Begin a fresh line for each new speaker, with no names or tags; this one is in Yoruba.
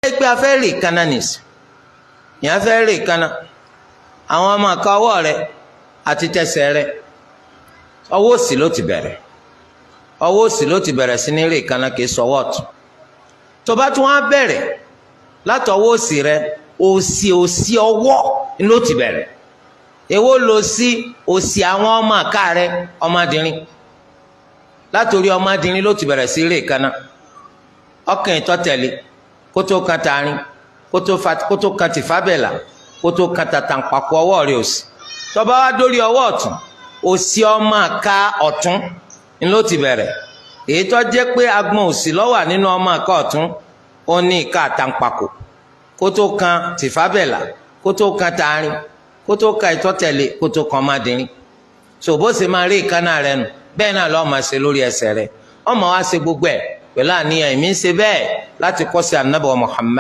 Jẹ́ pé a fẹ́ rè kaná nìsí, ìyẹn fẹ́ rè kaná, àwọn ọmọ àka ọwọ́ rẹ àti tẹsẹ̀ rẹ, ọwọ́ òsì ló ti bẹ̀rẹ̀, ọwọ́ òsì ló ti bẹ̀rẹ̀ sí ní rè kaná, kì í sọwọ́ ọ̀tún. Tó bá tún wá bẹ̀rẹ̀ látọwọ́ òsì rẹ, òsì òsì ọwọ́ ló ti bẹ̀rẹ̀. Èwo ló sí òsì àwọn ọmọ àka rẹ? Ọmọdìrín. Látòrí ọmọdìrín ló ti bẹ̀rẹ̀ sí rè kaná, ọkàn ìtọ́tẹ̀lé, kótó kan taarin, kótó kan tìfábẹ́là, kótó kan tàtàǹpàkò ọwọ́ rẹ òsì. Tó bá wá dórí ọwọ́ ọ̀tún, òsì ọmọ àka ọ̀tún ló ti bẹ̀rẹ̀. Èyí tó jẹ́ pé agbọ̀n òsì ló wà nínú ọmọ àka ọ̀tún, ó ní ìka àtàǹpàkò, kótó kan tìfábẹ́là, kótó kan taarin, kótó kan ìtọ́tẹ̀lé, kótó kan ọmọdìrín. So bó ṣe máa rí ìkànnà rẹ nù, bẹ́ẹ̀ náà lọ́ọ́ máa ṣe lórí ẹsẹ̀ rẹ. Ọmọ wa ṣe gbogbo ẹ̀ pẹ̀lú àníyàn, èmi ń ṣe bẹ́ẹ̀ láti kọ́ sí Ànábì Muhammad.